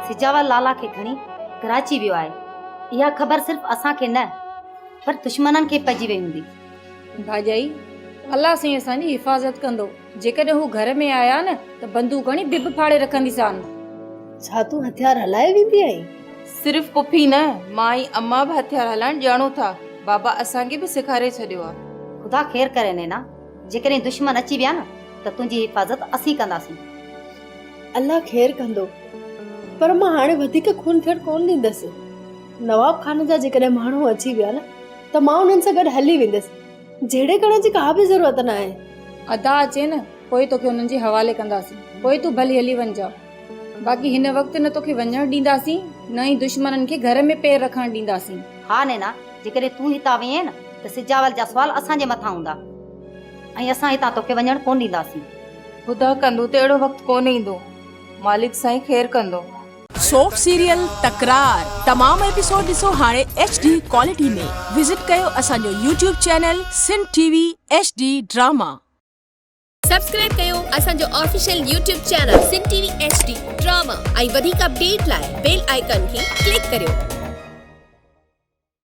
سجاول لالا کي کڻي ڪراچي ويو آهي. اها خبر صرف اسان کي نه پر دشمنن کي پئجي وئي هوندي. ڀاڄائي، الله سائين اسان جي حفاظت ڪندو. جيڪڏهن هو گهر ۾ آيا نه ته بندوق هڻي ڀڀ ڦاڙي رکنديسان. ڇا تون هٿيار هلائي ويندي آهين؟ صرف پڦي نه، مان ۽ امان به هٿيار هلائڻ ڄاڻون ٿا. بابا اسان کي به سيکاري ڇڏيو آ. خدا خير ڪري نينا، جيڪڏهن دشمن اچي ويا نه ته تنهنجي حفاظت اسين ڪنداسين. الله خير ڪندو، پر مان هاڻي وڌيڪ خون ٿيڻ ڪونه ڏيندس. نواب خان جا جيڪڏهن ماڻهو اچي ويا نه ته مان انهن سان گڏ هلي ويندس. جهيڙي ڪرڻ جي ڪا به ضرورت ناهي. ادا اچي نه پوء توکي انهن جي حوالي ڪنداسين. پوء تون ڀلي هلي وڃجان. باقي هن وقت نه توکي وڃڻ ڏينداسين نه ئي دشمنن کي گهر ۾ پير رکڻ ڏينداسين. ها نينا، جيڪڏهن تون هتان وئين نه ته سجاول جا سوال اسان جي مٿان هوندا ۽ اسان هتان توکي وڃڻ ڪونه ڏينداسين. خدا ڪندو ته اهڙو وقت ڪونه ايندو. مالڪ سائين خير ڪندو. سوپ سيريل تڪرار تمام ايپيسوڊ ڏسو هاڻي ايڇ ڊي ڪوالٽي ۾ وزٽ ڪيو اسان جو YouTube channel Sindh T V H D drama. Subscribe ڪيو اسان جو official YouTube channel Sindh T V H D drama ۽ وڌيڪ اپڊيٽ لاء بيل آئيڪان کي ڪلڪ ڪريو.